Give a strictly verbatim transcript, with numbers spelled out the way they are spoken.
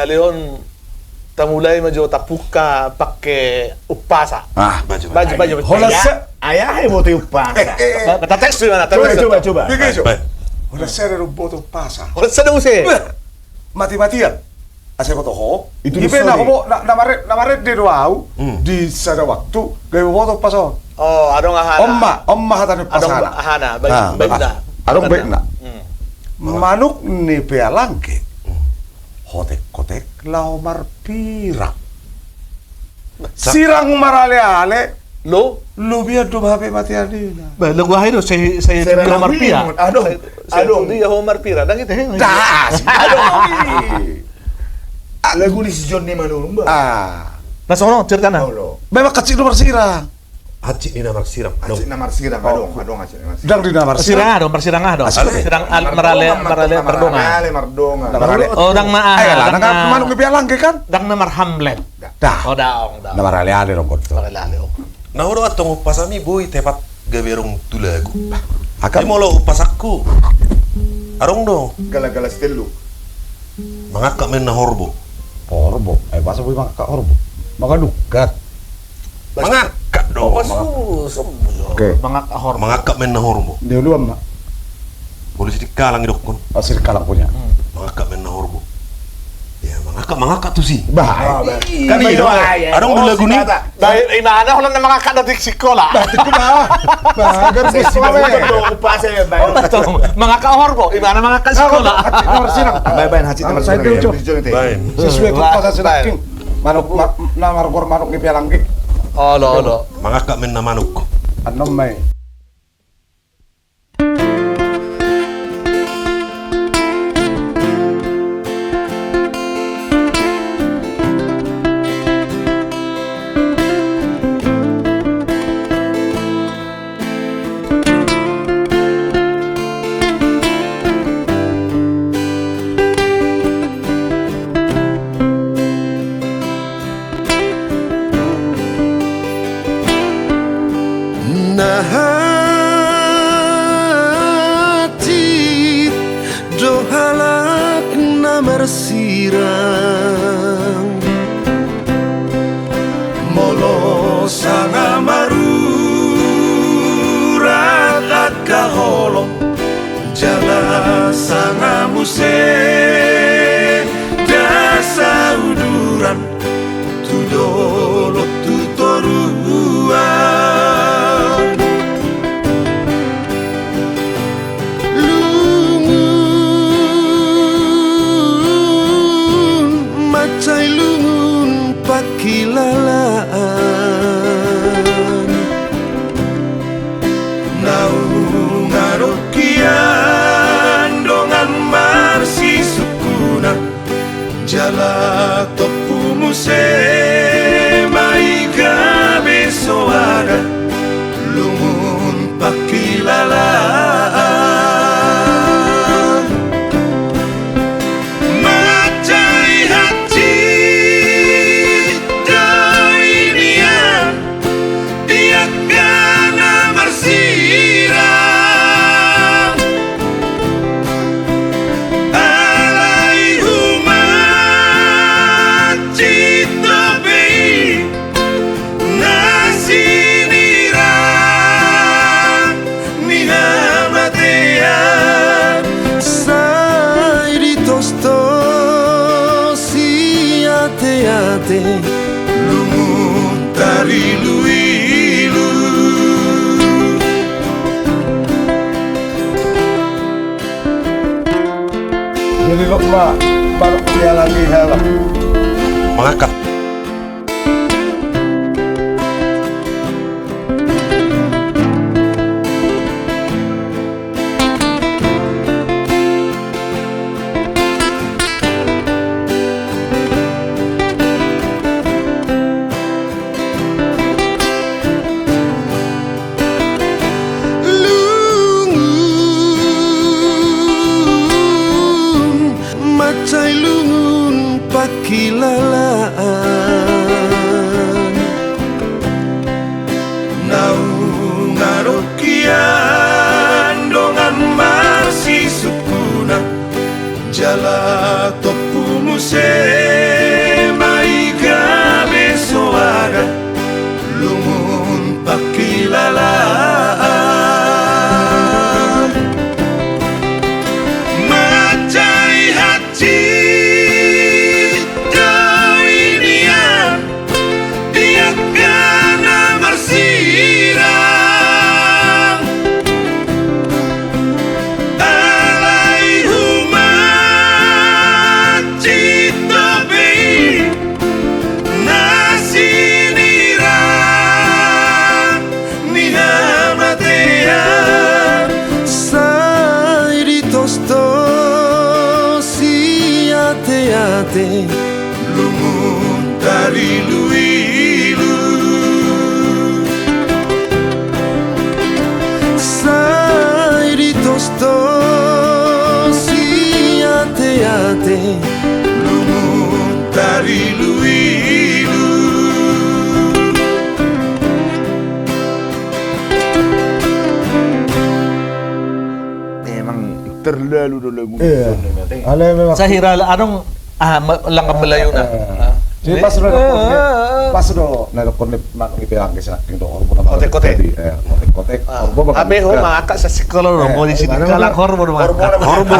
Alai on tamulai ma jo tampungka pake umpasa. Ah. Baju, baju, baju. Holan sa- Ai aha diboto umpasa? Eh, eh, eh. Ba-, ba-, tates tu, mana? Coba, tates tu. Coba, coba. Baen, baen. Holan sada do diboto umpasa. Holan sada muse. Bah, mati-matian. Asa boto ho. Itu i pe na, na, na mare-, na marende do au. Hmm. Di sada waktu gabe boto umpasa on. Oh, adong ahana. On ma, on ma hata ni umpasa. Adong ahana, baen, ah, baen da. Adong baen na. Hmm. Manuk ni Pealangge. Hmm. Hotek-hotek laho marpirang. Sa- Sirang marale-ale. Lo? Lobian do hape mate alena. Ba, lagu aha i do, sai, sai, sai lagu marpirang. Adong, sai, adong. Dia ho marpirang. Dang itu, he. Das. Adong. Lagu ni si Jonni Manurung, ba. Ah. Na songon on ceritana. Olo. Memang hansit do marsirang. Hansit ni na marsirang, adong. Hansit na marsirang, adong, adong hansit na marsirang. Dang di na marsirang. Sirang aha do, marsirang aha do? Sirang al-, marale, marale, mardongan. Marale, mardongan. Marale. Oh, dang na aha, dang na manuk ni Pealangge kan? Dang na marhamlet. Dah. Oh, daong, daong. Na marale-ale do on. Marale-ale, oh. Na ho do antong umpasami boi tepat gabe adong tu lagu. Akan. Molo umpasangku. Adong do. Gala-gala sitellu. Mangangkat ma inna horbo. Horbo. Ai boasa boi mangangkat horbo? Mangadukat. Mangangkat do. Oh, mangangkat. Oke. Mangangkat horbo. Mangangkat ma inna horbo. Di uluan ma. Polisi di kalang idokkon. Oh, si di kalang punya. Hmm. Mangangkat ma inna horbo. Ya, mangangkat, mangangkat tusi. Bah. Oh, bah. Kan i do. Adong do lagu ni. Ba, imana holan na mangangkat do di sikola. Ba, di sikola. Ba, agar di sikola. Mangangkat horbo, imana mangangkat sikola. Hansit na marsirang. Baen, baen, hansit na marsirang. Baen. Sesuai tu umpasa si Nangkin. Manuk, ma-, na margoar manuk ni Pealangge. Olo, olo. Mangangkat ma inna manuk. Annon ma i. Na hansit do halak na marsirang. Molo sanga marurat angka holong, jala sanga muse das hauduran tu dolok tu toruan. Lungun, mansai lungun pangkilalaan. Naung adong hian dongan marsisungkunan, jala tompu muse ma i gabe soada, lungun pangkilalaan. Mansai hansit do i nian di angka na marsirang. Alai humansit dope i na sinirang ni hamatean. Sai ditostos i ateate, lungun tariluilu. Jadi, Lok, ma, baru dia lagi, ya, Lok. Mangangkat. Lungun, mansai lungun pangkilalaan. Iluilu. Sai ditostos i ateate, lungun tariluilu. Memang terlalu do lagu. Iya. Alai memang. Sahira adong, ah, ma-, langkah Melayuna. Eh. Jadi pas do, eh, pas do na dokon ni manuk i pe angke sinaking do horbo na. Kotek-kotek. Jadi, eh, kotek-kotek. Ah. Horbo. Abe ho mangangkat sasikola do, eh, polisi di kalang horbo do mangangkat. Horbo.